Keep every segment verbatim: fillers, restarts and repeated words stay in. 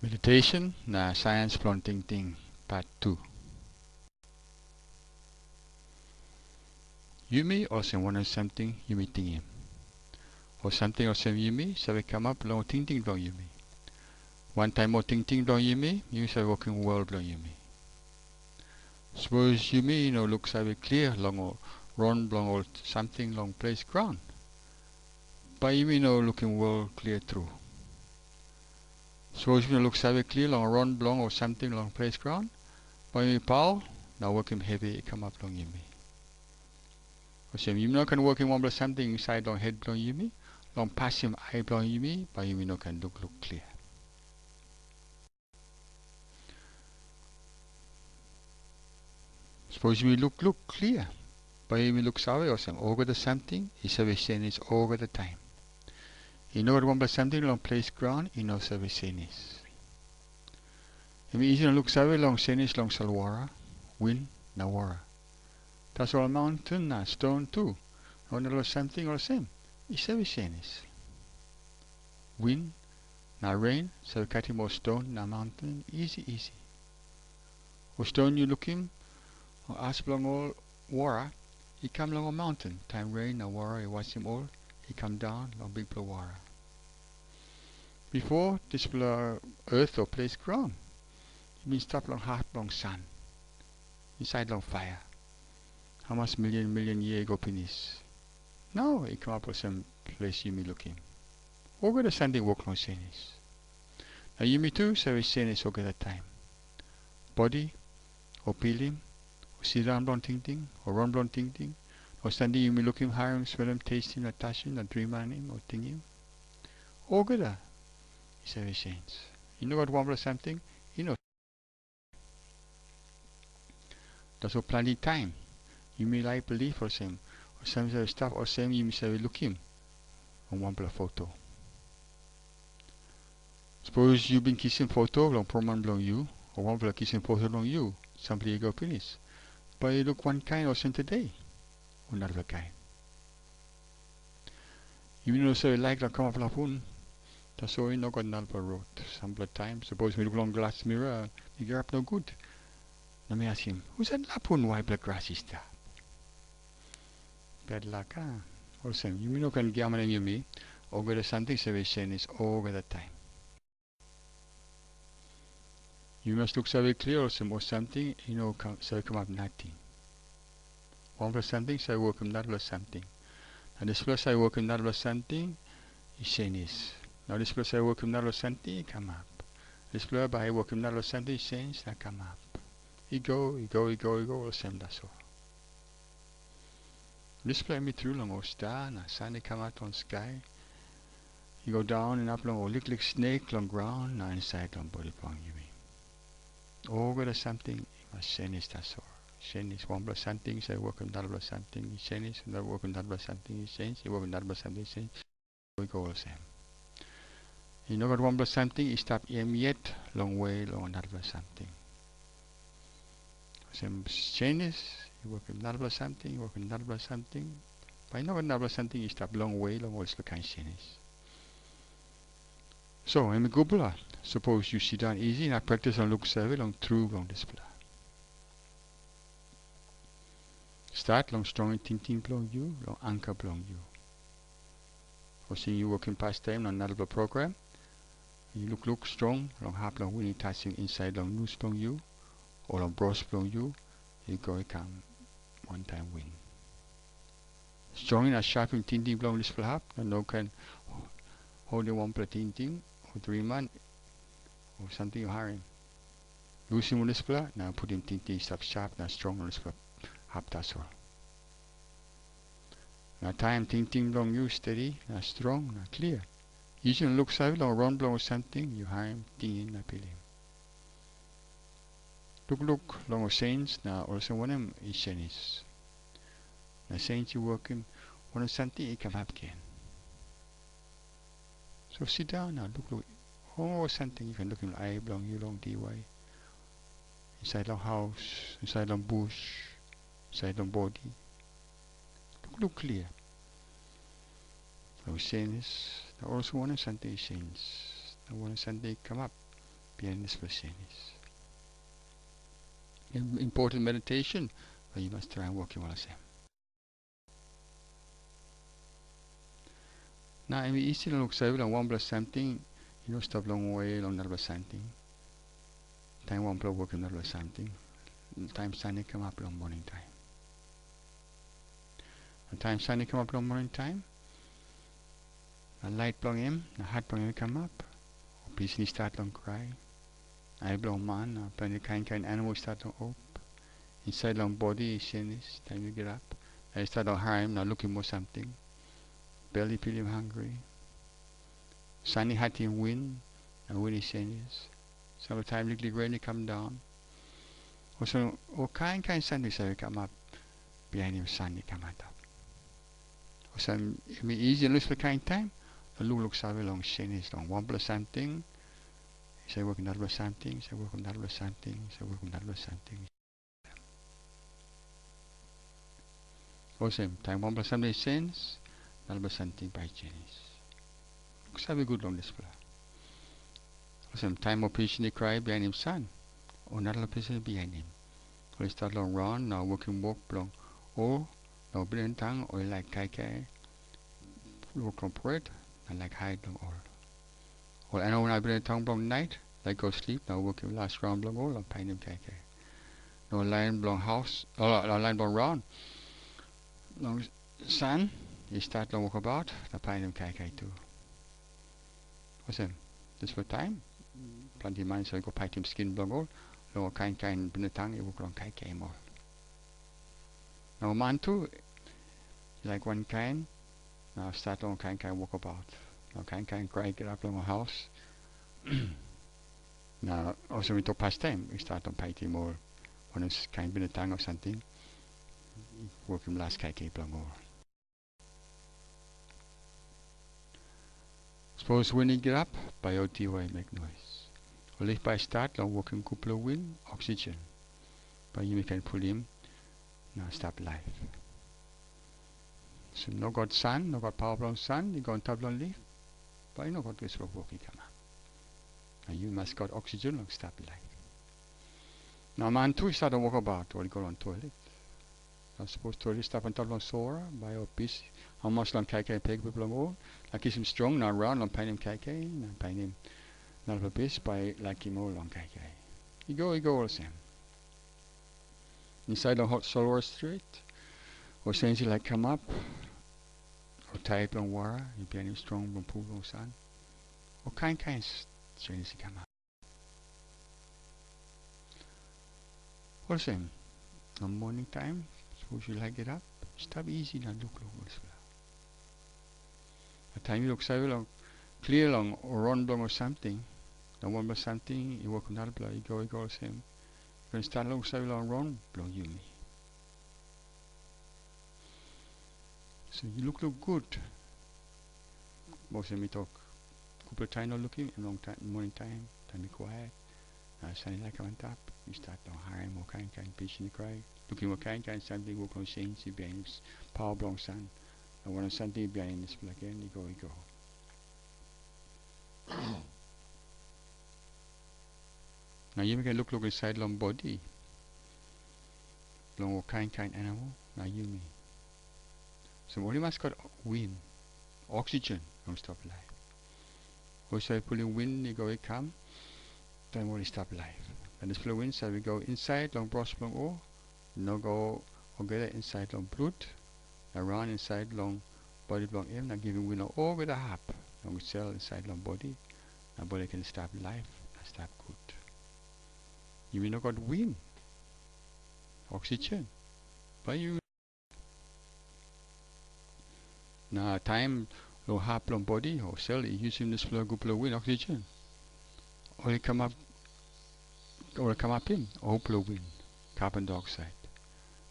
Meditation na science bilong tingting, part two. Yumi olsem wanem samting yumi tingim? O samting olsem yumi save kamap long tingting bilong yumi? Wantaim ol tingting bilong yumi, yumi save wokim world bilong yumi. Sapos yumi i no luksave klia long ol ron bilong ol samting long ples graun, bai yumi no lukim world klia tru. Sapos yumi no luksave klia long ron bilong ol samting long ples graun, bai yumi paul na wokim hevi i kamap long yumi. Olsem, yumi no ken wokim wanpela samting insait long het bilong yumi, long pasim ai bilong yumi, bai yumi no ken lukluk klia. Sapos yumi lukluk klia, bai yumi luksave olsem, olgeta samting i save senis olgeta taim. I no gat wanpela samting long ples graun i no save senis. Em i isi long luksave long senis long solwara, win, na wara. Tasol maunten na ston tu, na ol narapela samting olsem, i save senis. Win na ren save katim ol ston na maunten isi isi. Ol ston yu lukim long as bilong ol wara i kam long ol maunten, taim ren na wara i wasim ol i kam daun long bikpela wara. Bipo dispela et o ples graun i bin stap long hat bilong san, insait long paia, hamas milion milion yia i go pinis. Nau i kamap olsem ples yumi lukim. Olgeta samting wok long senis. Na yumi tu save senis olgeta taim. Bodi, o pilim, o sindaun bilong tingting, o ron bilong tingting, o samting yumi lukim, harim, smelim, testim, na tasim, na drimanim, o tingim, olgeta i save senis. I no gat wanpela samting i no. Tasol planti taim yumi laik bilip olsem, ol samting save stap olsem yumi save lukim long wanpela foto. Sapos yu bin kisim foto long poroman bilong yu, o wanpela kisim foto long yu, sampela yia i go pinis, bai i luk wankain olsem tude, o narapela kain. Yumi no save laik long kamap lapun, tasol i no gat narapela rot. Sampela taim, sapos mi luk long glas mira, mi kirap nogut, na mi askim, husat lapun waitpela gras i stap? Bedlak, a? Olsem, yumi no ken giamanim yumi, olgeta samting save senis olgeta taim. Yu mas luksave klia olsem, ol samting i no kam, save kamap nating. Wanpela samting save wokim narapela samting. Na dispela save wokim narapela samting i senis. Na dispela save wokim narapela samting i kamap. Dispela bai i wokim narapela samting i senis na kamap. I go, i go, i go, i go, olsem tasol. Dispela em i tru long ol sta na san i kamap long skai, i go daun inap long ol liklik snek long graun na insait long bodi bilong yumi. Olgeta samting i mas senis tasol. Senis, wanpela samting i save wokim narapela samting i senis, na wokim narapela samting i senis, i wokim narapela samting i senis. I go olsem. I no gat wanpela samting i stap em yet longwe long narapela samting. Olsem senis, i wokim narapela samting, i wokim narapela samting. Bai i no gat narapela samting i stap longwe long ol dispela kain senis. So, em i gutpela, sapos yu sindaun isi na praktis long luksave long tru bilong dispela. Stat long strongim tingting bilong yu, long anka bilong yu. Olsem yu wokim pastaim long narapela program, yu lukluk strong long hap long win i tasim insait long nus bilong yu, o long bros bilong yu, i go i kam wantaim win. Strongim na sharpim tingting bilong dispela hap, na no ken holim wanpela tingting, o driman, o samting yu harim. Lusim ol dispela, na putim tingting i stap sharp na strong long dispela hap tasol. Na taim tingting bilong yu stedi na strong na klia, yu ken luksave long rong bilong ol samting yu harim, tingim na pilim. Lukluk long ol senis na olsem wanem i senis. Na senis i wokim wanem samting i kamap gen. So sindaun na lukluk ol samting yu ken lukim long ai bilong yu long diwai, insait long haus, insait long bus, insait long bodi. Lukluk klia long senis, na olsem wanem samting i senis, na wanem samting i kamap Bihainim dispela senis. Im-, important meditation, but yu mas traim wokim olsem. Na em i isi long luksave long wanpela samting i no stap longwe long narapela samting. Taim wanpela wokim narapela samting, taim san i kamap long moning taim. Na taim san i kamap long moning taim, na lait bilong em, na hat bilong em i kamap, o pisin i stat long krai, ai bilong man, na planti kain kain animal i stat long op, insait long bodi i senis, taim yu girap, na yu stat long harim, na lukim moa samting, bel i pilim hangre, san i hatim win, na win i senis, sampela taim liklik ren i kam daun, olsem, ol kain kain samting save kamap, bihainim san i kam antap. Olsem, em i isi long dispela kain taim, na lukluk save long senis long wanpela samting, i save wokim narapela samting, i save wokim narapela samting, i save wokim narapela samting. Olsem, taim wanpela samting i senis, narapela samting bai i senis. Luksave gut long dispela. Olsem, taim ol pisin i krai bihainim san, o narapela pisin i bihainim, ol i stat long raun na wokim wok bilong ol, na ol binatang ol i laik kaikai, wok long pret, na laik hait long ol. Ol animal na binatang bilong nait laik go slip na wokim las raun bilong ol na painim kaikai. Na ol lain bilong haus, ol, ol lain bilong raun long san i stat long wokabaut na painim kaikai tu. Olsem, dispela taim, planti man i save go paitim skin bilong ol, long ol kain kain binatang i wok long kaikaim ol. Na ol man tu, i laik wankain, na stat long kain kain wokabaut. Na kain kain krai kirap long ol haus. Na olsem mi tok pastaim, i stat long paitim ol, wanem s-, kain binatang o samting, i wokim las kaikai bilong ol. Sapos win i girap, bai ol diwai i mek nois. Ol lif bai i stat long wokim gutpela win, oksigen, bai yumi ken pulim na stap laip. So nogat san, nogat pawa bilong san i go antap long lif, bai nogat dispela wok i kamap. Na yu mas gat oksigen long stap laip. Na man tu i stat long wokabaut, ol i go long toilet. Na sapos toilet i stap antap long sora, bai ol pis, amamas long kaikai pek bilong ol, na kisim strong na raun long painim kaikai, na painim narapela pis, bai laikim ol long kaikai. I go, i go olsem. Insait long hot solwara stret, ol senis i laik kamap, ol taiet bilong wara i bihainim strong bilong pul bilong san, ol kain kain s-, senis i kamap. Olsem, long moning taim, sapos yu laik girap, stap isi na lukluk ol dispela. Na taim yu luksave long klia long ron bilong ol samting, na wanpela samting i wok narapela i go, i go olsem, yu ken stat luksave long ron bilong yumi. So yu lukluk gut. Olsem mi tok, gutpela taim long lukim em long taim, moning taim, taim i kwait, na san i laik kam antap, yu stat long harim ol kain kain pisin i krai, lukim ol kain kain samting i wok long senis i bihainim s-, pawa bilong san, na wanem samting i bihainim dispela gen i go, i go. Na yumi ken lukluk insait long bodi bilong ol kain kain animal na yumi. So ol i mas gat win, oksigen, long stap laip. Ol save pulim win i go i kam, taim ol i stap laip. Na dispela win save go insait long bros bilong ol, na go olgeta insait long blut, na raun insait long bodi bilong em, na givim win long olgeta hap long sel insait long bodi, na bodi ken stap laip, na stap gut. Yumi no gat win, oksigen, bai yu Na taim long hap bilong bodi o sel i yusim dispela gutpela win oksigen, ol i kamap, ol i kamapim olpela win, carbon dioxide.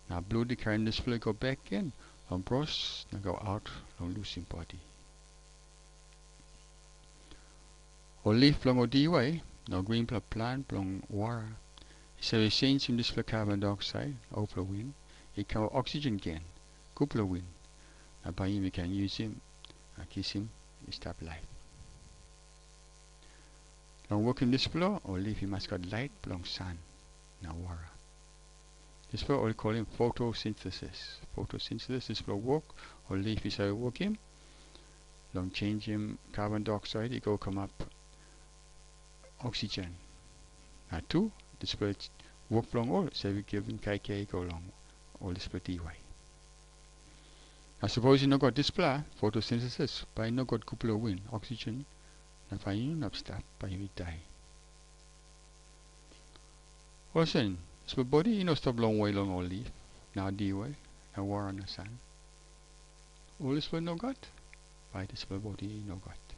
Na blut i karim dispela i go bek gen long bros na go aut long lusim bodi. Ol lif bilong ol diwai na ol grinpela plant bilong wara i save senisim dispela carbon dioxide, olpela win, i kamap oksigen gen, gutpela win, na bai yumi ken yusim na kisim i stap laip. Long wokim dispela, ol lif i mas gat lait bilong san na wara. Dispela ol i kolim photosynthesis. Photosynthesis, dispela wok ol lif i save wokim, long changim carbon dioxide i go kamap oxygen. Na tu, dispela wok bilong ol save givim kaikai i go long ol dispela diwai. Na sapos i no gat dispela photosynthesis, bai i no gat gutpela win, oxygen, na bai yu no inap stap, bai yu dai. Olsem, dispela bodi i no stap longwe long ol lif, na diwai, na wara na san. Ol dispela i no gat, bai dispela bodi i no gat.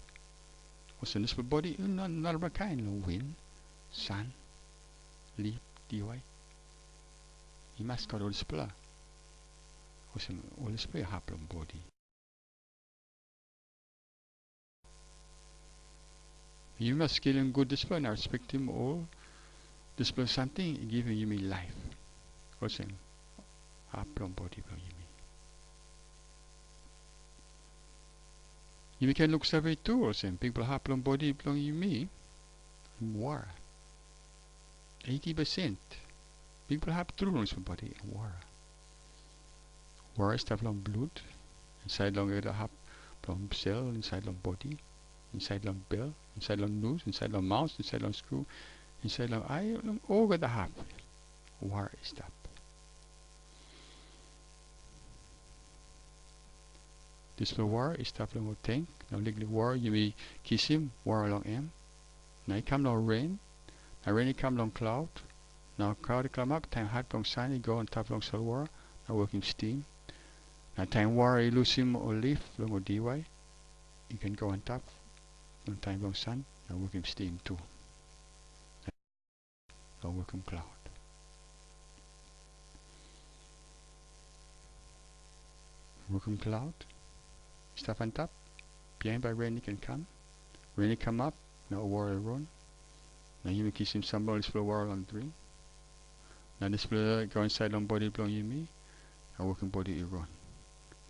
Olsem, dispela bodi i no narapela kain long win, san, lif, diwai. I mas gat ol dispela. Olsem, ol dispela i hap long bodi. Yu mas skelim gut dispela na respektim ol dispela samting i givim yumi laip. Olsem, hap bilong bodi bilong yumi. Yumi ken luksave tu olsem, bikpela hap bilong bodi bilong yumi, em wara. Eiti pasent. Bikpela hap tru long dispela bodi, em wara. Wara i stap long blut, insait long olgeta hap bilong sel, insait long bodi, insait long bel, insait long nus, insait long maus, insait long skru, insait long ai, long olgeta hap. Wara i stap. Dispela wara i stap long ol tank, na liklik wara yumi kisim wara long em. Na i kam long ren, na ren i kam long klaut, na klaut i klamap, taim hat bilong san i go antap long solwara, na wokim stim. Na taim wara i lusim ol lif bilong ol diwai, i ken go antap long taim bilong san, na wokim stim tu. Long wokim klaut. Wokim klaut. Stap antap. Bihain bai ren i ken kam. Ren i kamap, na wara i ron. Na yumi kisim sampela ol dispela wara long dring. Na dispela i go insait long bodi bilong yumi, na wokim bodi i ron.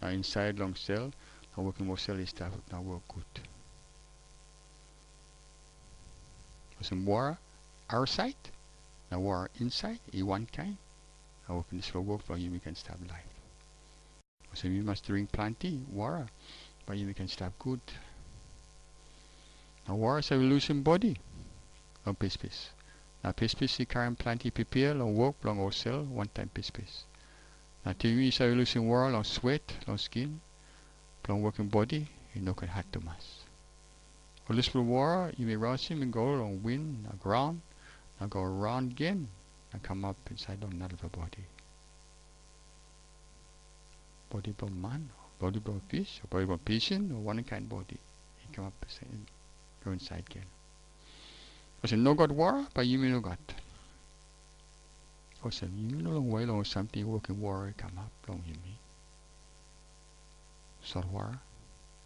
Na insait long sel, na wokim ol sel i stap na wok gut. Olsem wara ausait na wara insait i wankain, na wokim dispela wok bilong yumi ken stap laip. Olsem yu mas dring planti wara, bai yumi ken stap gut. Na wara save lusim bodi long pispis. Na pispis i karim planti pipia long wok bilong ol sel wantaim pispis. Na ting yu save lusim wara long swet long skin, bilong wokim bodi i no ken hat tumas. Ol dispela wara yumi rausim i go long win na graun, na go raun gen, na kamap insait long narapela bodi. Bodi bilong man, bodi bilong pis, o bodi bilong pisin, o wanem kain bodi i kamap, go insait gen. Olsem, nogat wara, bai yumi no gat. Olsem, yumi no longwe long ol samting i wokim wara i kamap long yumi. Solwara,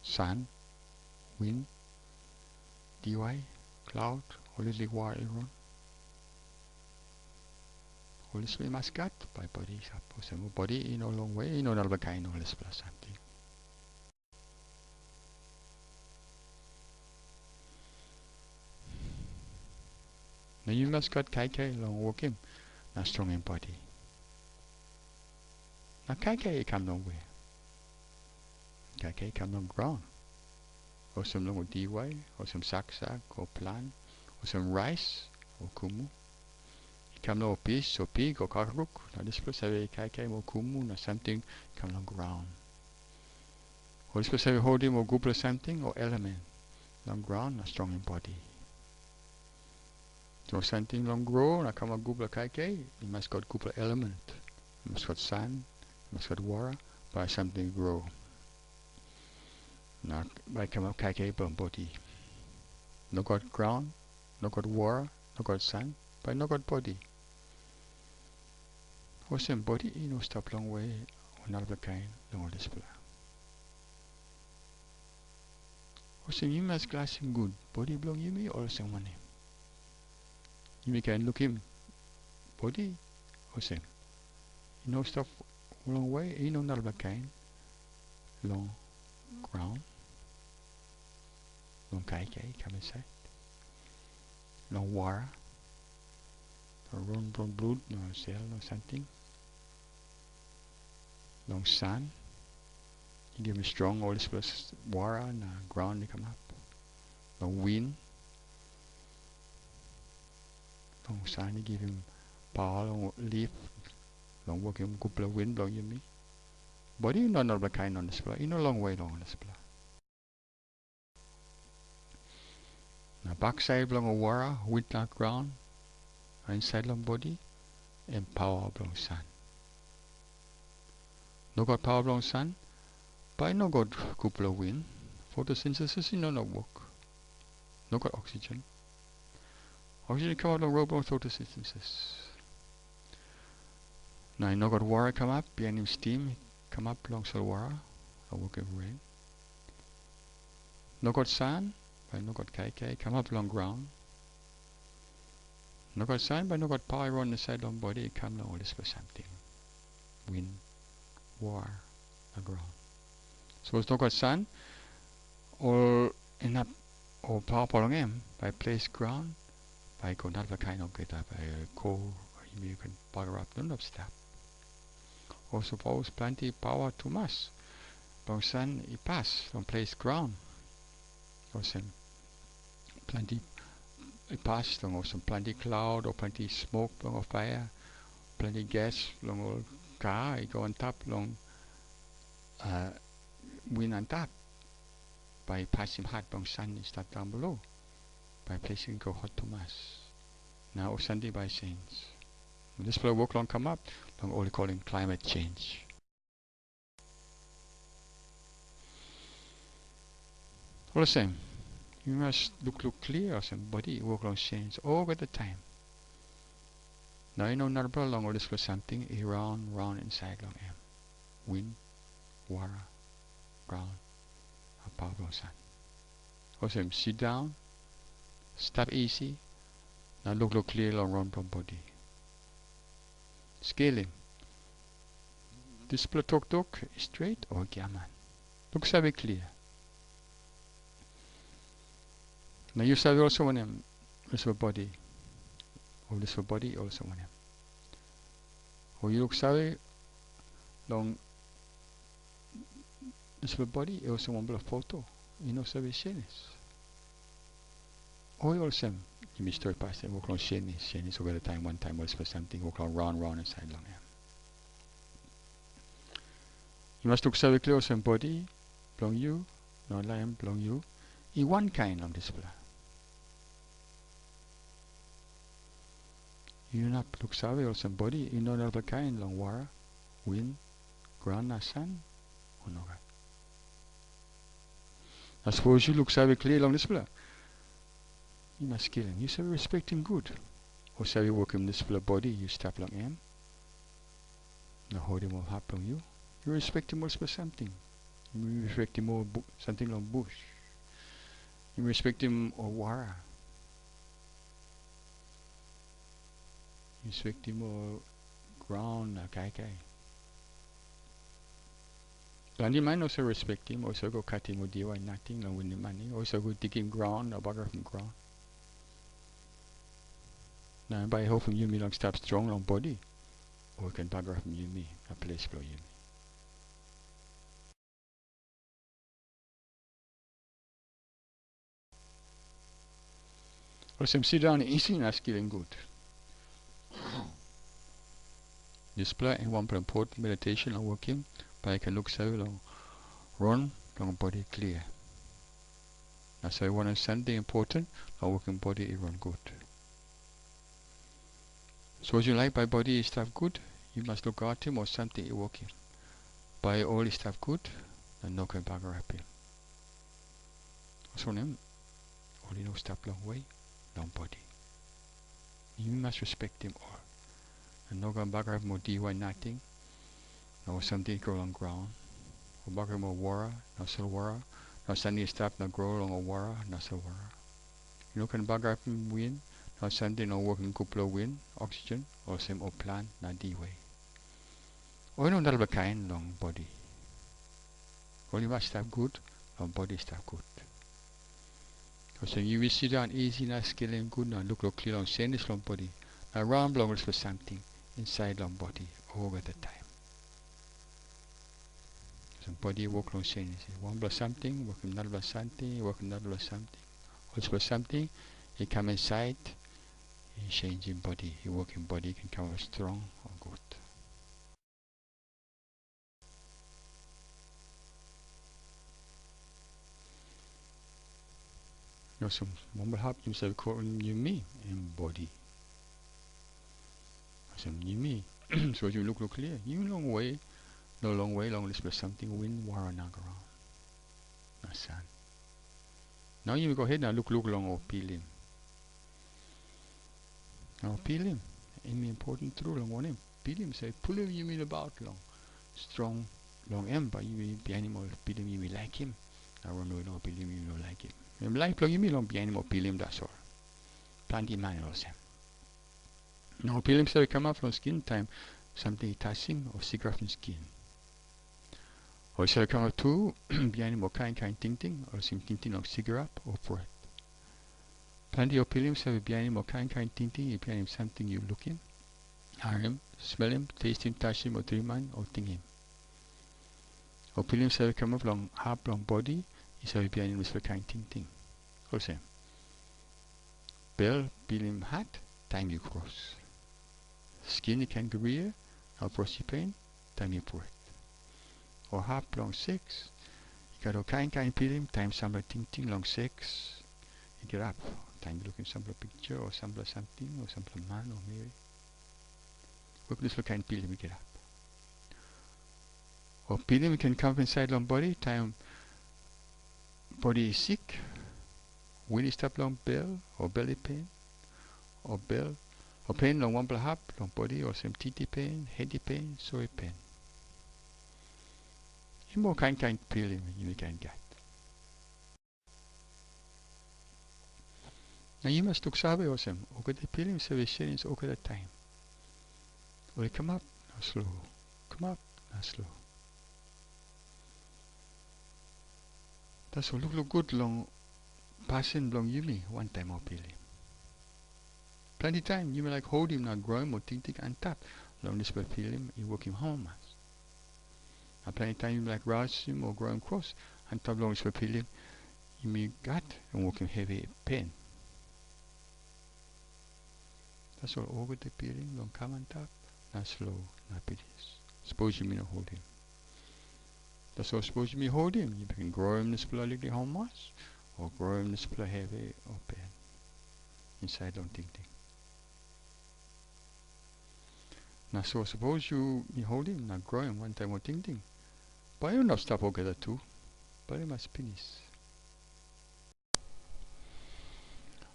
san, win, diwai, klaut, ol liklik wara i ron. Ol dispela i mas gat, bai bodi i stap. Olsem, bodi i no longwe, i no narapela kain ol dispela samting. Na yu mas gat kaikai long wokim na strongim bodi. Na kaikai i kam long we? Kaikai i kam long graun. Olsem long diwai, olsem saksak, o plan, olsem rais, o kumu. I kam long pis, o pig, o kakaruk, na dispela save kaikai mo kumu na samting i kam long graun. Ol dispela save holim ol gutpela samting o elemen long graun na strongim bodi. So samting long gro na kamap gutpela kaikai, i mas gat gutpela elemen. I mas gat san, i mas gat wara, bai samting i gro. Na bai kamap kaikai bilong bodi. Nogat graun, nogat wara, nogat san, bai nogat bodi. Olsem bodi i no stap longwe o narapela kain long ol dispela. Olsem yumi mas glasim gut bodi bilong yumi olsem wanem? Yumi ken lukim bodi olsem, i no stap longwe, i no narapela kain long graun, long kaikai i kam insait. long wara, long ron bilong blut, long sel, long samting, long san, i givim strong ol dispela wara na graun i kamap, long win, long san i givim pawa long lif, long wokim gutpela win bilong yumi. Bodi i no narapela kain long dispela, i no longwe long dispela. Na baksait bilong ol wara, win na graun, na insait long bodi, em pawa bilong san. Nogat pawa bilong san, bai nogat gutpela win, fotosintesis i no inap wok. Nogat oksigen. Oksigen i kamap long rot bilong fotosintesis. Na i nogat wara i kamap, bihainim stim i kamap long solwara, long wokim ren. Nogat san, bai nogat kaikai i kamap long graun. Nogat san, bai nogat pawa i ron insait long bodi i kam long ol dispela samting. Win, wara, na graun. Sapos nogat san, ol inap, ol pawa bilong em, bai ples graun, bai i go narapela kain olgeta, bai kol, yumi ken bagarap, no inap stap. O sapos planti pawa tumas bilong san i pas long ples graun, olsem, planti i pas long olsem planti klaut o planti smok bilong ol paia, planti gas bilong ol ka i go antap long, a, win antap, bai i pasim hat bilong san i stap daun blo, bai ples i go hot tumas. Na ol samting bai i senis. Dispela wok long kamap, long ol i kolim climate change. Olsem, yu mas lukluk klia olsem bodi i wok long senis olgeta taim. Na i no narapela long ol dispela samting i raun raun insait long em. Win, wara, graun, na pawa bilong san. Olsem, sindaun, stap isi, na lukluk klia long ron bilong bodi. Skelim. Dispela toktok i stret o giaman? Luksave klia. Na yu save olsem wanem, dispela bodi, o dispela bodi olsem wanem? O yu luksave long dispela bodi i olsem wanpela foto, i no save senis. O i olsem, yumi stori pastaim, wok long senis, senis olgeta taim, wantaim ol dispela samting wok long raun raun insait long em. Yu mas luksave klia olsem bodi bilong yu na lain bilong yu i wankain long dispela. Yu inap luksave olsem bodi i no narapela kain long wara, win, graun na san, o nogat. Na sapos yu luksave klia long dispela, yu mas skelim, yu save respektim gut, o save wokim dispela bodi yu stap long en, na holim ol hap bilong yu. Yu respektim ol dispela samting. Yu respektim ol bu-, samting long bus. Yu respektim ol wara. Yu respektim ol graun na kaikai. Planti man olsem respektim, olsem go katim ol diwai nating long winim mani, olsem go dikim graun na bagarapim graun. Na em bai i helpim yumi long stap strong long bodi, o i ken bagarapim yumi na ples bilong yumi. Olsem, sindaun isi na skelim gut. Dispela em wanpela important meditation long wokim, bai i ken luksave long ron bilong bodi klia. Na save wanem samting important long wokim bodi i ron gut. Sapos yu laik bai bodi i stap gut, yu mas lukautim ol samting i wokim, bai ol i stap gut na no ken bagarapim. Olsem wanem, ol i no stap longwe long bodi. Yumi mas respektim ol, na no ken bagarapim ol diwai nating, na ol samting i gro long graun, o bagarapim ol wara na solwara, na ol samting i stap na gro long ol wara na solwara. Yu no ken bagarapim win na ol samting long wokim gutpela win, oksigen, olsem ol plant na diwai. Ol i no narapela kain long bodi. Ol i mas stap gut, long bodi i stap gut. Olsem yumi sindaun isi na skelim gut na lukluk klia long senis long bodi, na raun bilong dispela samting insait long bodi olgeta taim. Olsem bodi i wok long senis, wanpela samting wokim narapela samting, wokim narapela samting. Ol dispela samting i kam insait, i shenjim bodi, i wokim bodi i ken kamap strong o gut. Olsem, wanpela hap yumi save kolim yumi em bodi. Olsem, yumi, sapos yumi lukluk klia, yumi longwe, no longwe long dispela samting win, wara na graun na san. Nau yumi go ahead na lukluk long ol pilim. Na ol pilim, em i important tru, long wanem, pilim i save pulim yumi nabaut long strong, long em bai yumi bihainim ol pilim yumi laikim, na ranawe long ol pilim yumi no laikim. Em laik bilong yumi long bihainim ol pilim tasol. Planti man i olsem. Na ol pilim save kamap long skin taim samting i tasim o sikrapim skin. Ol i save kamap tu, bihainim ol kain kain tingting, olsem tingting long sikrap o pret. Planti ol pilim save bihainim ol kain kain tingting i bihainim samting yu lukim, harim, smelim, testim, tasim, o driman, o tingim. Ol pilim save kamap long hap bilong bodi i save bihainim dispela kain tingting. Olsem, bel pilim hat taim yu kros. Skin i ken gria, na ol prosi pen taim yu pret. O hap bilong seks, i gat ol kain kain pilim taim sampela tingting long seks i kirap, taim yu lukim sampela piksa o sampela samting o sampela man o meri. Wok dispela kain pilim i kirap. O pilim i ken kamap insait long bodi taim bodi i sik, win i stap long bel, o bel i pen, o bel, o pen long wanpela hap long bodi, olsem titi pen, hedi pen, sori pen. Em ol kain kain pilim yumi ken gat. Na yu mas luksave olsem, olgeta pilim save senis olgeta taim. Ol i kamap na slo, kamap na slo. Tasol lukluk gut long pasin bilong yumi wantaim ol pilim. Planti taim yumi laik holim na groim ol tingting antap long dispela pilim i wokim amamas. Na planti taim yumi laik rausim o groim kros antap long dispela pilim yumi gat long wokim hevi pen. Tasol olgeta pilim long kam antap na slo na pinis, sapos yumi no holim. Tasol sapos yumi holim, yumi ken groim dispela liklik amamas o groim dispela hevi o pen insait long tingting. Na so sapos yumi holim na groim wantaim ol tingting, bai yu no stap olgeta tu, bai yu mas pinis.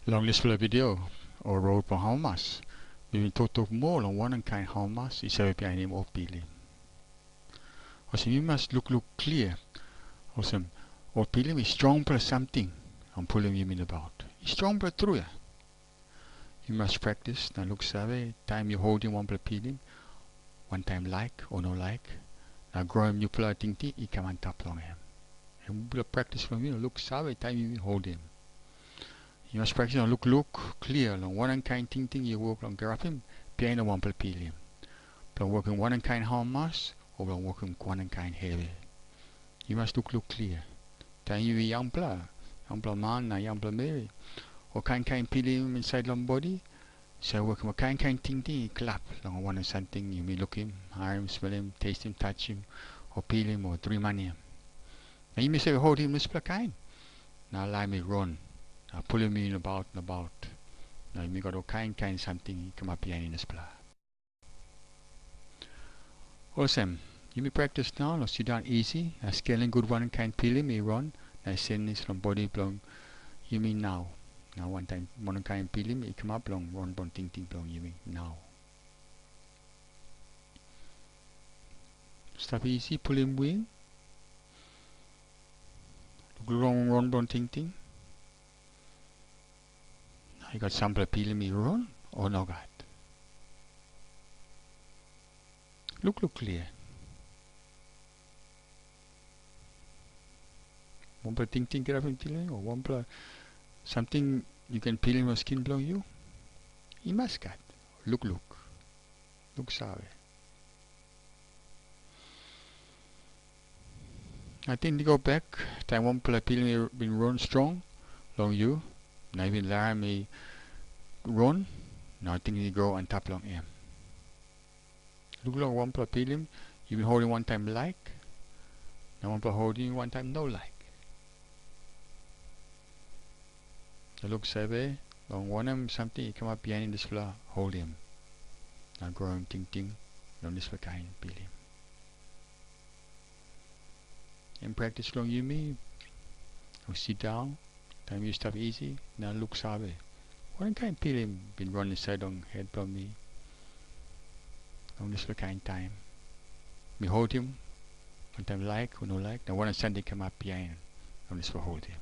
Long dispela video, o rot bilong amamas, mi bin toktok moa long wanem kain amamas i save bihainim ol pilim. Olsem, yu mas lukluk klia, olsem, ol pilim i strongpela samting long pulim yumi nabaut. I strongpela tru ya. Yu mas praktis na luksave taim yu holim wanpela pilim, wantaim laik o no laik, na groim nupela tingting i kam antap long em. Em bikpela praktis bilong yu na luksave taim yu holim. Yu mas praktis na lukluk klia long wanem kain tingting yu wok long kirapim bihain long wanpela pilim, bilong wokim wanem kain amamas, o bilong wokim wanem kain hevi. Yu mas lukluk klia. Taim yu yangpela, yangpela man na yangpela meri, ol kain kain pilim insait long bodi, save wokim ol kain kain tingting i kalap long wanem samting yumi lukim, harim, smelim, testim, tasim, o pilim, o drimanim. Na yumi save holim dispela kain, na laim i ron, na pulim i nabaut nabaut, na yumi gat ol kain kain samting i kamap bihainim dispela. Olsem, yumi praktis nau long sindaun isi na skelim gut wanem kain pilim i ron na i senis long bodi bilong yumi nau, na wantaim wanem kain pilim i kamap long ron bilong tingting bilong yumi nau. Stap isi, pulim win, lukluk long ron bilong tingting. Na i gat sampela pilim i ron, o nogat? Lukluk klia. Wanpela tingting kirapim tiling, o wanpela Samting yu ken pilim long skin bilong yu, i mas gat. Lukluk. Luksave. Ating i go bek, taim wanpela pilim i bin ron strong long yu, na yu bin larim i ron, na ating i go antap long em. Lukluk long wanpela pilim yu bin holim wantaim laik, na wanpela holim wantaim no laik. Na luksave long wanem samting i kamap bihainim dispela holim na groim tingting long dispela kain pilim. Em praktis long yumi long sindaun, taim yu stap isi na luksave, wanem kain pilim bin ron insait long het bilong mi long dispela kain taim? Mi holim wantaim laik o no laik, na wanem samting i kamap bihain long dispela holim?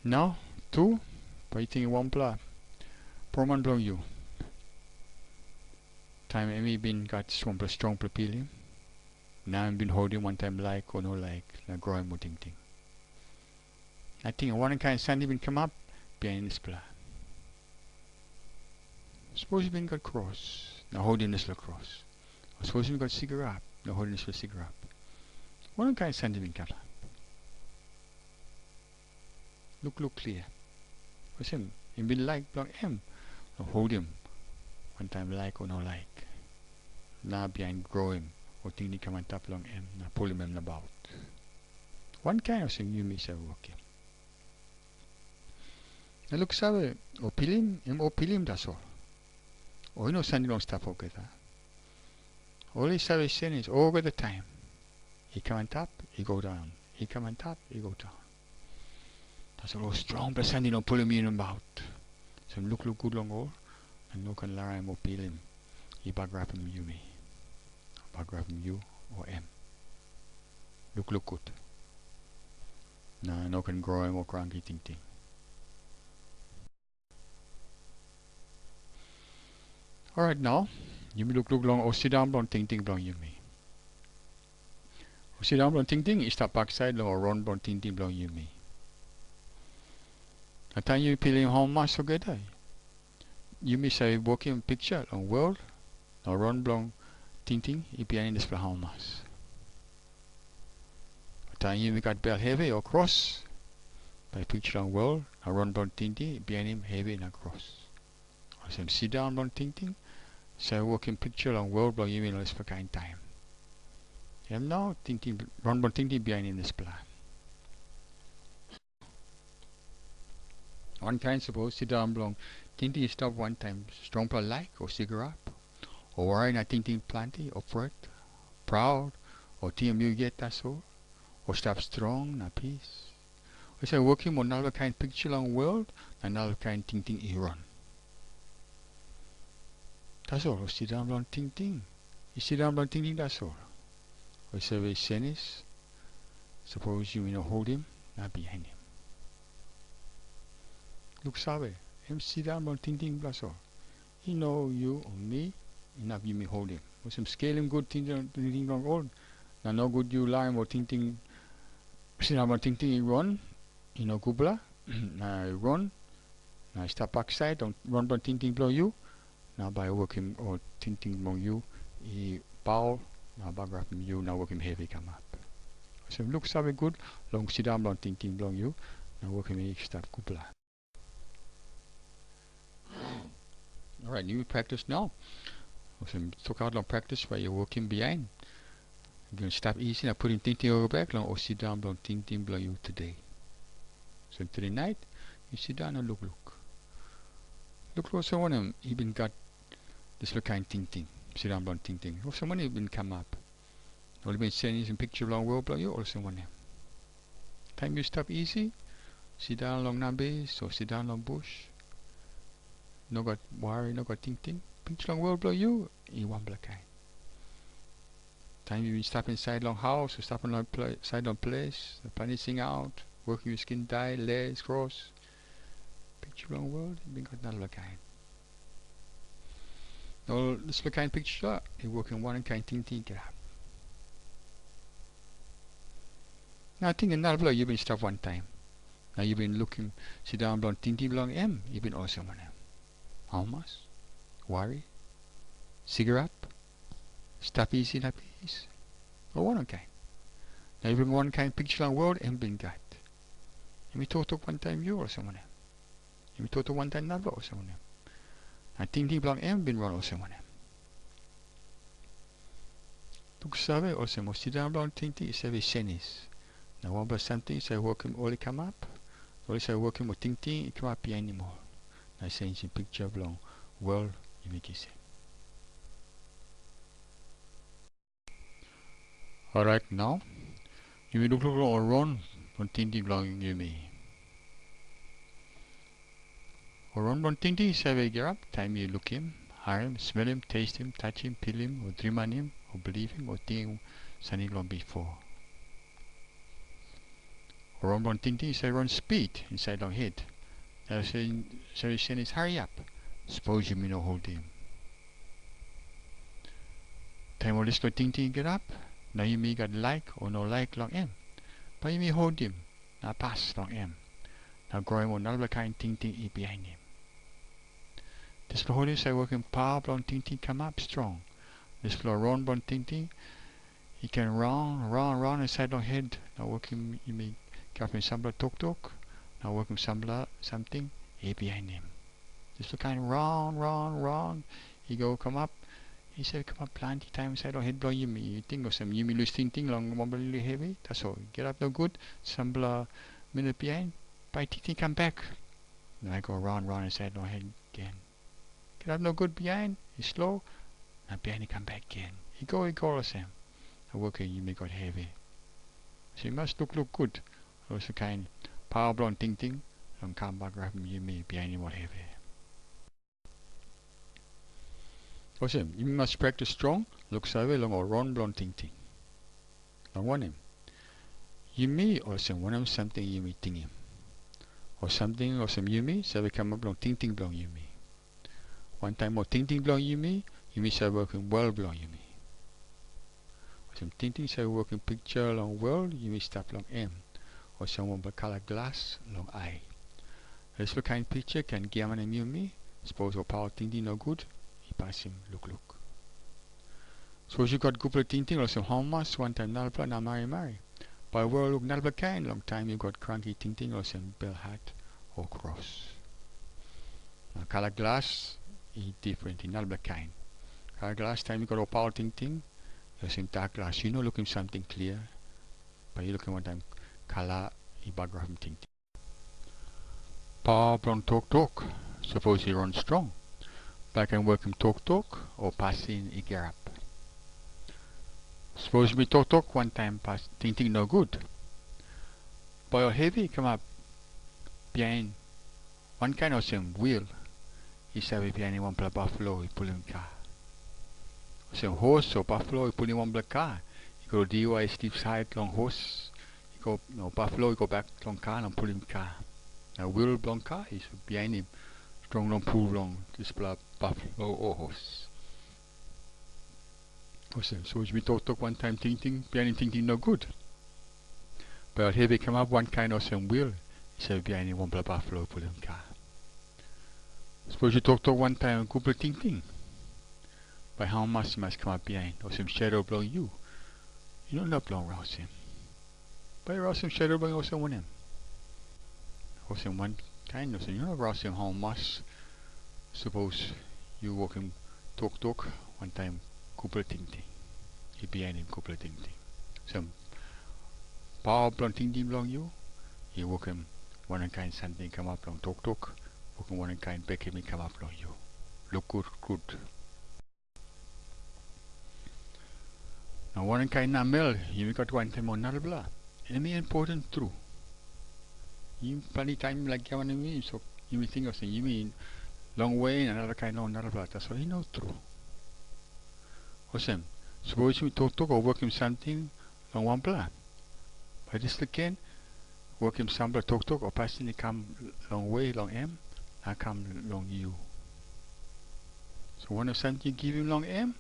Nau, tu, bai yu tingim wanpela poroman bilong yu. Taim em i bin gat wanpela strongpela pilim, na em bin holim wantaim laik o no laik na groim o tingting. Ating wanem kain samting i bin kamap bihain dispela? Sapos yu bin gat kros, na holim dispela kros. O sapos yu bin gat sigarap, na holim dispela sigarap. Wanem kain samting i bin kamap? Lukluk klia. Olsem, em bin laik bilong em long holim wantaim laik o no laik, na bihain groim o tingting i kam antap long em na pulim em nabaut. Wankain olsem yumi save wokim. Na luksave, ol pilim, em ol pilim tasol. Ol i no sandi long stap olgeta. Ol i save senis olgeta taim. I kam antap, i go daun. I kam antap, i go daun. Tasol ol strongpela sandi long pulim yu nabaut. So lukluk gut long ol, na no ken larim ol pilim i bagarapim yumi. Bagarapim yu o em. Lukluk gut. Na no ken groim ol kranki tingting. Orait nau, yumi lukluk long ol sindaun bilong tingting bilong yumi. Ol sindaun bilong tingting i stap baksait long ol ron bilong tingting bilong yumi. Na taim yumi pilim amamas olgeta, yumi save wokim piksa long wel, na ron bilong tingting i bihainim dispela amamas. Taim yumi gat bel hevi o kros, bai piksa long wel na ron bilong tingting i bihainim hevi na kros. Olsem, sindaun bilong tingting save wokim piksa long wel bilong yumi long dispela kain taim. Em nau, tingting, ron bilong tingting bihainim dispela. Wankain sapos sindaun bilong tingting i stap wantaim strongpela laik o sigarap, o wari na tingting planti, o pret, praud, o tingim yu yet tasol, o stap strong na pis. Olsem, wokim ol narapela kain piksa long wel na narapela kain tingting i ron. Tasol ol sindaun bilong tingting, i sindaun bilong tingting tasol. Ol save senis, sapos yumi no holim na bihainim. Luksave, em sindaun bilong tingting tasol. I no yu o mi, inap yumi holim. Olsem, skelim gut tingting, tingting bilong ol, na nogut yu larim ol tingting, sindaun bilong tingting i ron, i no gutpela, na i ron, na i stap baksait long ron bilong tingting bilong yu, na bai wokim ol tingting bilong yu i paul, na bagarapim yu, na wokim hevi i kamap. Olsem, luksave gut long sindaun bilong tingting bilong yu, na wokim i stap gutpela. Orait, yumi praktis nau. Olsem, tokaut long praktis bai yu wokim bihain. Yu ken stap isi na putim tingting i go bek long ol sindaun bilong tingting bilong yu tude. So tude nait, yu sindaun na lukluk. Lukluk olsem wanem i bin gat dispela kain tingting, sindaun bilong tingting. Olsem wanem i bin kamap? Ol i bin senisim piksa long wel bilong yu, olsem wanem? Taim yu stap isi, sindaun long nambis o sindaun long bus, no gat wari, no gat tingting, piksa long wel bilong yu i wanpela kain. Taim yu bin stap insait long haus, o stap long pla-, sait long ples, planti singaut, wokim yu skin dai, les, kros, piksa bilong wel i bin gat narapela kain. Na ol dispela kain piksa i wokim wanem kain tingting i kirap. Na tingim narapela yu bin stap wantaim. Na yu bin lukim sindaun bilong tingting bilong em i bin olsem wanem? Hamas? Wari? Sigarap? Stap isi na pis? O wanem kain? Na yu bring wankain piksa long wol em bin gat. Em i toktok wantaim yu olsem wanem? Em i toktok wantaim narapela olsem wanem? Na tingting bilong em bin ron olsem wanem? Luksave olsem, ol sindaun bilong tingting i save senis. Na wanpela samting i save wokim ol i kamap, ol i save wokim ol tingting i kamap bihainim ol, na senisim piksa bilong wol yumi kisim. Orait nau, yumi lukluk long ol ron bilong tingting bilong yumi. Ol ron bilong tingting i save kirap taim yu lukim, harim, smelim, testim, tasim, pilim, o drimanim, o bilivim, o tingim samting long bipo. Ol ron bilong tingting i save ron spit insait long het, na ol save senis hariap, sapos yumi no holim. Taim ol dispela tingting i kirap, na yumi gat laik o no laik long em, bai yumi holim na pas long em, na groim ol narapela kain tingting i bihainim. Dispela holi save wokim pawa bilong tingting kamap strong. Dispela ron bilong tingting i ken raun, raun, raun insait long het, na wokim yumi kirapim sampela toktok, na wokim sampela samting i bihainim. Dispela kain raun, raun, raun i go kamap, i save kamap planti taim insait long het bilong yumi. Yu ting olsem yumi lus tingting long wanpela lili hevi, tasol kirap nogut, sampela minit bihain, bai tingting i kam bek. Na i go raun, raun insait long het gen. Kirap nogut bihain, i slo, na bihain i kam bek gen. I go, i go olsem. Na wokim yumi gat hevi. So yu mas lukluk gut, olsem kain pawa bilong tingting, long kam bagarapim yumi bihainim ol hevi. Olsem, yumi mas praktis strong, luksave long ol ron bilong tingting. Long wanem, yumi olsem wanem samting yumi tingim, o samting olsem yumi save kamap long tingting bilong yumi. Wantaim ol tingting bilong yumi, yumi save wokim wol bilong yumi. Olsem tingting save wokim piksa long wol yumi stap long em, olsem wanpela kala glas long ai. Dispela kain piksa ken giamanim yumi, sapos ol pawa tingting nogut i pasim lukluk. Sapos yu gat gutpela tingting olsem homas wantaim narapela na marimari, bai ol luk narapela kain long taim yu gat kranki tingting olsem belhat o kros. Na kala glas i difren, i narapela kain. Kala glas, taim yu gat ol pawa tingting, olsem dak glas, yu no lukim samting klia, bai yu lukim wantaim kala i bagarapim tingting. Pawa bilong toktok sapos i ron strong, bai i ken wokim toktok o pasin i kirap. Sapos mi toktok wantaim pas tingting nogut, bai ol hevi i kamap bihain, wankain olsem wil i save bihainim wanpela bafalo i pulim ka. Olsem hos o bafalo i pulim wanpela ka, i go diwai i slip sait long hos, i go, no, bafalo i go bek long ka na pulim ka. Na wil bilong ka i save bihainim strong long pul bilong dispela bafalo o hos. Olsem, sapos mi toktok wantaim tingting, bihainim tingting nogut, bai ol hevi i kamap wankain olsem wil i save bihainim wanpela bafalo pulim ka. Sapos yu toktok wantaim gutpela tingting, bai hamas i mas kamap bihain, olsem shadow bilong yu, yu no inap long rausim. Bai yu rausim shadow bilong yu olsem wanem? Olsem wankain, olsem yu no rausim hamas, sapos yu wokim toktok wantaim gutpela tingting, i bihainim gutpela tingting. Olsem, pawa bilong tingting bilong yu, i wokim wanem kain samting i kamap long toktok, wokim wanem kain bekim i kamap long yu. Lukluk gut. Na wanem kain namel yumi gat wantaim ol narapela, em i impoten tru. Yumi planti taim yumi laik giamanim yumi, so yumi ting olsem yumi longwe na narakain long narapela, tasol i no tru. Olsem, sapos yumi toktok o wokim samting long wanpela, bai dispela ken wokim sampela toktok o pasin i kam longwe long em na kam long yu. So wanem samting yu givim long em,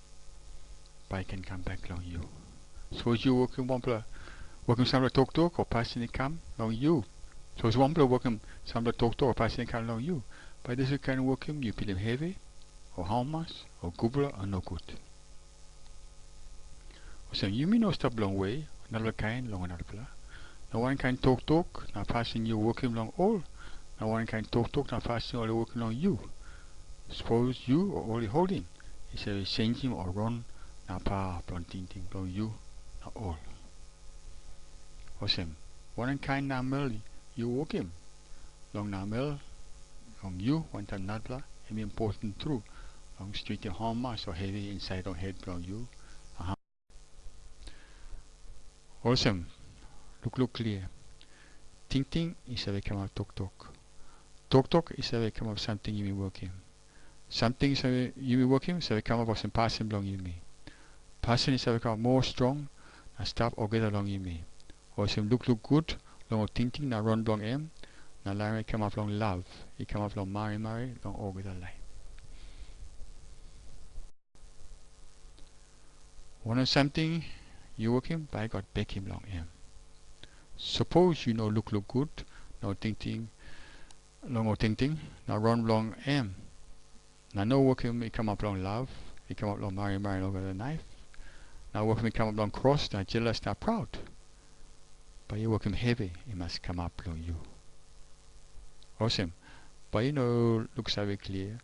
bai i ken kam bek long yu. Sapos yu wokim wanpela Wokim sampela toktok o pasin i kam long yu. Sapos wanpela wokim sampela toktok o pasin i kam long yu, bai dispela kain wokim yu pilim hevi, o hamas, o gutpela, o nogut. Olsem, yumi no stap longwe, narapela kain long narapela. Na wankain toktok na pasin yu wokim long ol, na wankain toktok na pasin ol i wokim long yu. Sapos yu o ol i holim, i save sensim o ron na pawa bilong tingting bilong yu na ol. Olsem, wanem kain namel yu wokim? Long namel, long yu wantaim narapela, em i important tru long stretim hamas o hevi insait long het bilong yu. Aha. Olsem, lukluk klia. Tingting i save kamap toktok. Toktok i save kamap samting yumi wokim. Samting i save yumi wokim, save kamap olsem pasin bilong yumi. Pasin i save kamap moa strong na stap olgeta long yumi. Olsem lukluk gut long ol tingting na ron bilong em, na larim i kamap long lav, i kamap long marimari long olgeta lain. Wanem samting yu wokim, bai God bekim long em. Sapos yu no lukluk gut na ol tingting, long ol tingting, na ron bilong em, na no wokim i kamap long lav, i kamap long marimari olgeta lain, na wokim i kamap long kros na jelas na praut, bai yu wokim hevi i mas kamap long yu. Olsem, bai yu no luksave klia,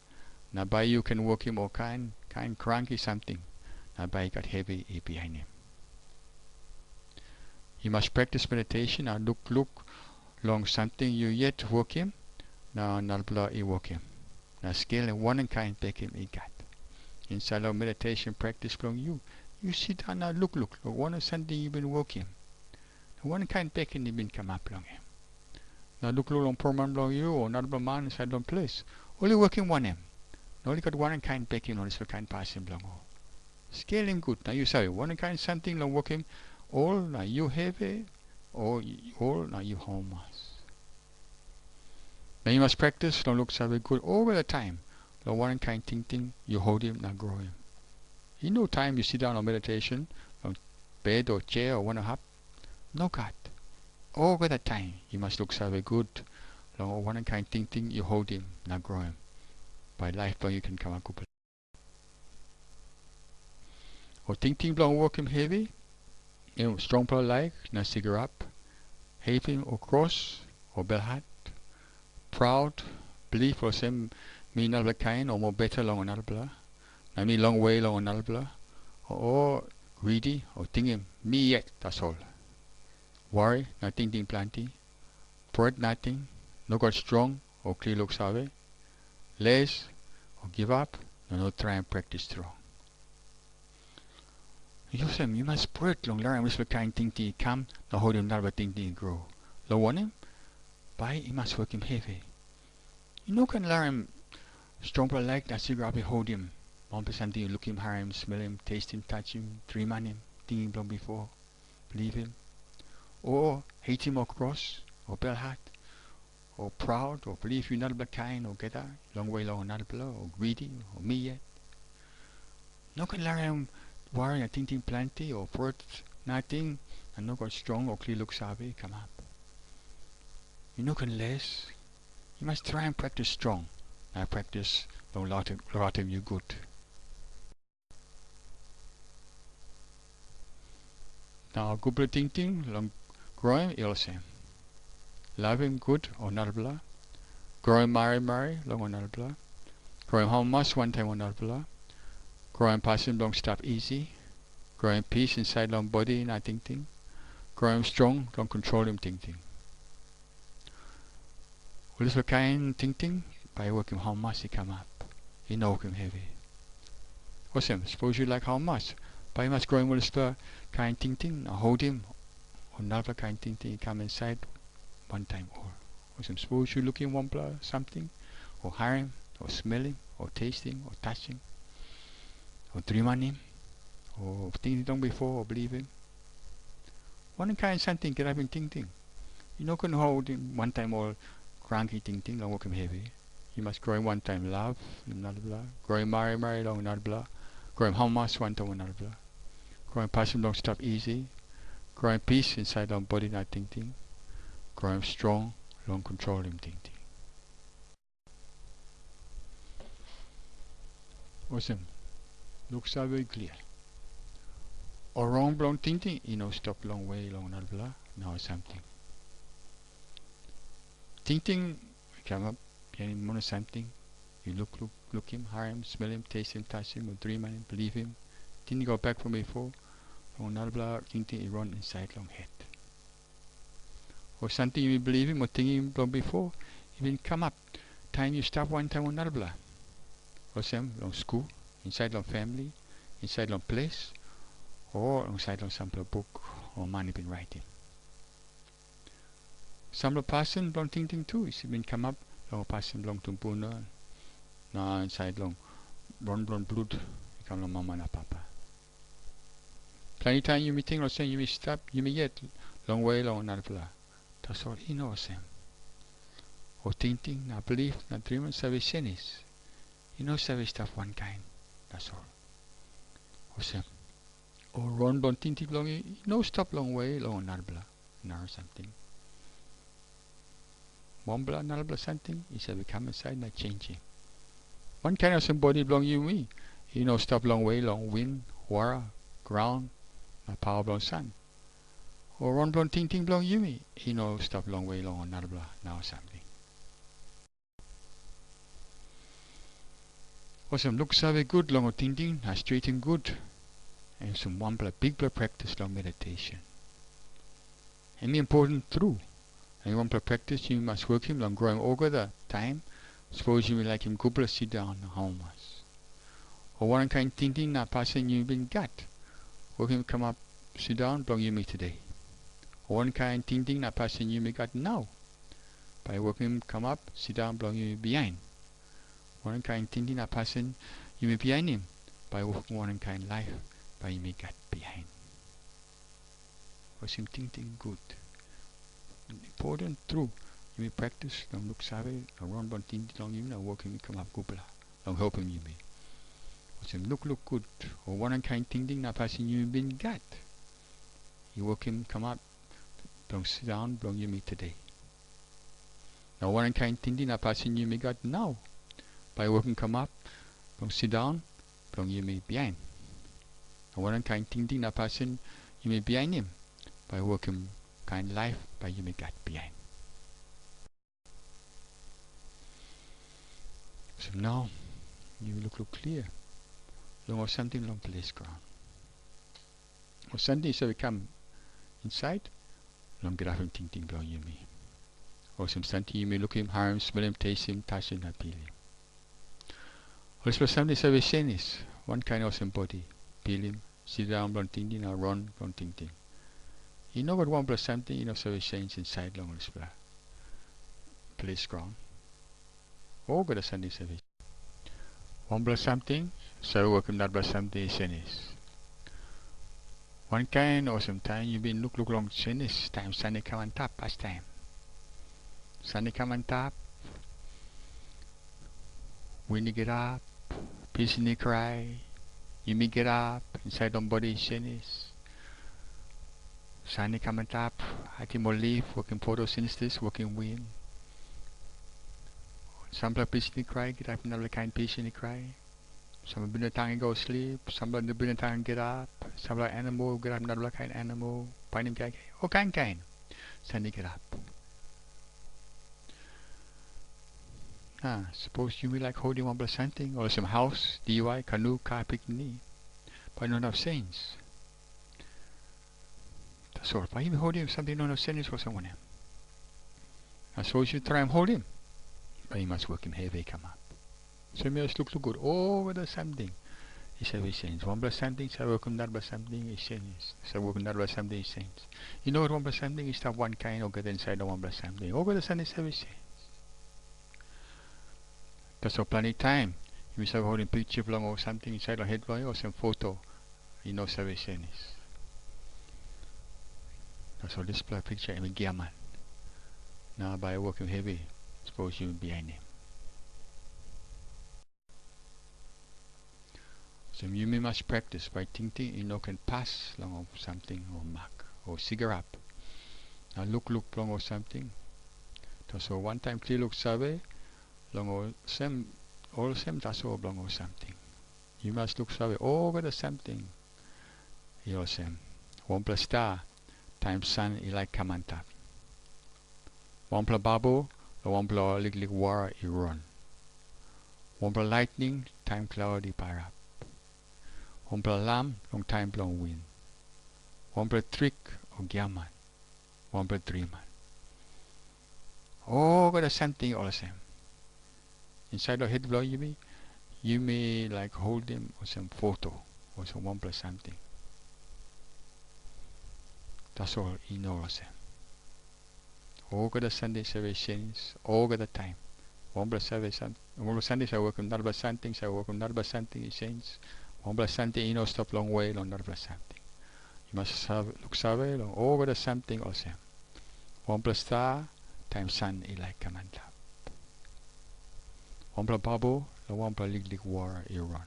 na bai yu ken wokim ol kain kain kranki samting, na bai i gat hevi i bihainim. Yu mas praktis meditation na lukluk long samting yu yet wokim na narapela i wokim, na skelim wanem kain bekim i gat. Insait long meditation praktis bilong yu, yu sindaun na lukluk long wanem samting yu bin wokim, na wanem kain bekim i bin kamap long em. Na lukluk long porman bilong yu o narapela man insait long ples, ol i wokim wanem, na ol i gat wanem kain bekim long dispela kain pasin bilong ol. Skelim gut, na yu save wanem kain samting long wokim ol na yu hevi, o ol na yu hamas. Na yu mas praktis long luksave gut olgeta taim long wanem kain tingting yu holim na groim. I no taim yu sindaun long meditation long bed o sia o wanem hap. Nogat. Olgeta taim yu mas luksave gut long wanem kain tingting yu holim na groim, bai laip bilong yu ken kamap gutpela. Ol tingting bilong wokim hevi, em strongpela laik na sigarap, hetim o kros o belhat, praut, bilip olsem mi narapela kain o moa beta long ol narapela, na mi longwe long ol narapela, o, o gridi o tingim mi yet tasol, wari na tingting planti, pret nating, no gat strong o klia luksave, les o givap, na no traim praktis strong. I olsem, yu mas pret long larim dispela kain tingting i kam na holim narapela tingting i gro. Long wanem, bai i mas wokim hevi. Yu no ken larim strongpela laik na sigarap i holim wanpela samting yu lukim, harim, smelim, testim, tasim, drimanim, tingim bilong bipo, bilipim, o hetim ol kros, o belhat, o praut, o bilip yu narapela kain olgeta, longwe long ol narapela, o gridi, o mi yet. No ken larim wari na tingting planti, o pret nating, na no gat strong o klia luksave i kamap. Yu no ken les. Yu mas traim praktis strong, na praktis long lukautim, lukautim yu gut. Na gutpela tingting long groim i olsem, lavim gut ol narapela, groim marimari long ol narapela, groim hamas wantaim ol narapela, groim pasin bilong stap isi, groim pis insait long bodi na tingting, groim strong long kontrolim tingting. Ol dispela kain tingting bai i wokim hamas i kamap, i no wokim hevi. Olsem, sapos yu laik hamas, bai yu mas groim ol dispela kain tingting na holim ol narapela kain tingting i kam insait wantaim ol. Olsem, sapos yu lukim wanpela samting, o harim, o smelim, o testim, o tasim, o drimanim, o tingting long bipo, o bilipim, wanem kain samting kirapim tingting? Yu no ken holim wantaim ol kranki tingting long wokim hevi. Yu mas groim wantaim lav long narapela, groim marimari long narapela, groim hamas wantaim ol narapela, groim pasin bilong stap isi, Groim pis insait long bodi na tingting. Groim strong long kontrolim tingting. Olsem, luksave klia. Ol rong bilong tingting i no stap longwe long narapela na ol samting. Tingting i kamap, bihainim ol samting yu lukluk, lukim, harim, smelim, testim, tasim, o drimanim, bilipim, tingting go bek from bipo, long narapela tingting i ron insait long het. O samting yumi bilipim o tingim bilong bipo i bin kamap taim yu stap wantaim ol narapela, olsem long skul, insait long famili, insait long ples, o insait long sampela buk ol man i bin raitim. Sampela pasin bilong tingting tu i bin kamap long pasin bilong tumbuna na insait long ron bilong blut i kam long mama na papa. Planti taim yumi ting olsem yumi stap, yumi yet longwe long narapela. Tasol i no olsem. Ol tingting na bilip na driman save senis. I no save stap wankain. Tasol olsem, ol ron bilong tingting bilong yu i no stap longwe long narapela. Narapela samting. Wanpela narapela samting i save kam insait na changim. Wankain olsem bodi bilong yumi i no stap longwe long win, wara, graun, na pawa bilong san. O ron bilong tingting bilong yumi i no stap longwe long ol narapela na ol samting. Olsem, luksave gut long ol tingting na stretim gut, em olsem wanpela bikpela praktis long meditation. Em i important tru. Em i wanpela praktis yumi mas wokim long groim olgeta taim, sapos yumi laikim gutpela sindaun na amamas. O wanem kain tingting na pasin yumi bin gat, wokim kamap sindaun bilong yumi tude. O wanem kain tingting na pasin yumi gat nau, bai wokim kamap sindaun bilong yumi bihain. Wanem kain tingting na pasin yumi bihainim, bai wokim wanem kain laip bai yumi gat bihain. Olsem tingting gut. Important tru, yumi praktis long luksave long ron bilong tingting long yumi na wokim i kamap gutpela long helpim yumi. Olsem lukluk gut, o wanem kain tingting na pasin yumi bin gat, i wokim kamap bilong sindaun bilong yumi tude. Na wanem kain tingting na pasin yumi gat nau, bai i wokim kamap bilong sindaun bilong yumi bihain. Na wanem kain tingting na pasin yumi bihainim, bai i wokim kain laip bai yumi gat bihain. So nau, yumi lukluk klia long ol samting long ples graun. Ol samting i save kam insait long girapim tingting bilong yumi. Olsem samting yumi lukim, harim, smelim, testim, tasim na pilim. Ol dispela samting i save senis, wankain olsem bodi, pilim, sindaun bilong tingting na ron bilong tingting. I no gat wanpela samting i no save senis insait long ol dispela ples graun. Olgeta samting i save. Wanpela samting save wokim narapela samting i senis. Wankain olsem taim yu bin lukluk long senis, taim san i kam antap pastaim. San i kam antap, win i girap, pisin i krai, yumi girap, insait long bodi i senis. San i kam antap, atim ol lip, wokim photosynthesis, wokim win. Sampela pisin i krai, girap narapela kain pisin i krai. Sampela binatang i go slip, sampela binatang i girap, sampela animal i girap narapela kain animal, painim kaikai, ol kain kain. San i girap. Na, sapos yumi laik holim wanpela samting, olsem haus, diwai, kanu, ka, pikinini, bai i no inap senis. Tasol, bai yumi holim samting i no inap senis olsem wanem? Na sapos yu traim holim, bai yu mas wokim hevi i kamap. So yumi mas lukluk gut, olgeta samting i save senis. Wanpela samting save wokim narapela samting i senis. Save wokim narapela samting i senis. I no gat wanpela samting i stap wankain olgeta insait long wanpela samting. Olgeta samting save senis. Tasol planti taim, yumi save holim piksa bilong ol samting insait long het bilong yu, olsem foto, i no save senis. Tasol dispela piksa em i giaman. Na bai i wokim hevi, sapos yumi bihainim. So yumi mas praktis, bai tingting i no ken pas long ol samting o mak. o sigarap. Na lukluk bilong ol samting. Tasol wantaim klia luksave, long olsem, olsem tasol bilong ol samting. Yu mas luksave olgeta samting i olsem. Wanpela sta, taim san i laik kam antap. Wanpela babel, long wanpela liklik wara i ron. Wanpela laitning, taim klaut i pairap. Wanpela lam, long taim bilong win. Wanpela trik, o giaman. Wanpela driman. Olgeta samting olsem. Insait long het bilong yumi, yumi laik holim olsem foto, olsem wanpela samting. Tasol i no olsem. Olgeta samting save senis, olgeta taim. Wanpela save sam-, wanpela samting save wokim narapela samting, save wokim narapela samting i senis. Wanpela samting i no stap longwe long narapela samting. Yu mas save, luksave long olgeta samting olsem. Wanpela sta, taim san i laik kam antap. Wanpela babel, long wanpela liklik wara i ron.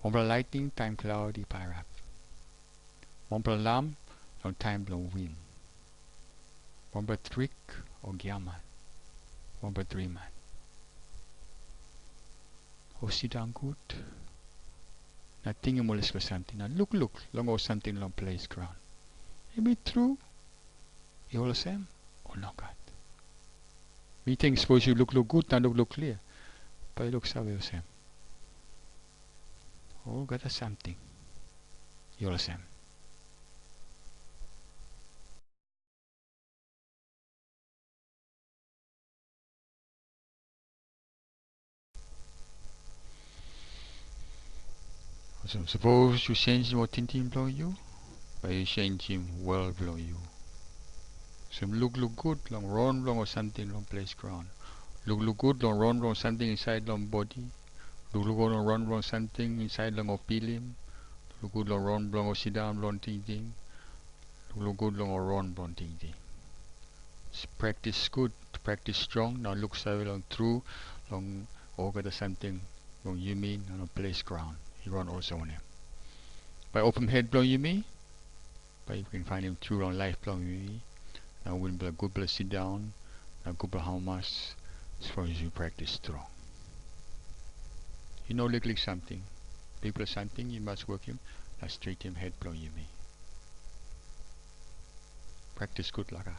Wanpela laitning, taim klaut i pairap. Wanpela lam, long taim bilong win. Wanpela trik, o giaman. Wanpela driman. O sindaun gut, na tingim ol dispela samting, na lukluk long ol samting long ples graun. Em i tru, i olsem, o nogat? Mi ting, sapos yu lukluk gut na lukluk klia, bai yu luksave olsem. Olgeta samting, i olsem. Olsem, sapos yu sensim ol tingting bilong yu, bai yu sensim wel bilong yu. Olsem, lukluk gut long ron bilong ol samting long ples graun. Lukluk gut long ron bilong samting insait long bodi. Lukluk gut long ron bilong samting insait long ol pilim. Lukluk gut long ron bilong ol sindaun bilong tingting. Lukluk gut long ol ron bilong tingting. Praktis gut, praktis strong, na luksave long tru, long olgeta samting bilong yumi na long ples graun i ron olsem wanem. Bai opim het bilong yumi, bai yu ken painim tru long laip bilong yumi, na wanpela gutpela sindaun, na gutpela amamas, sapos yu praktis strong. I no liklik samting, bikpela samting yu mas wokim, na stretim het bilong yumi. Praktis gut, Laka.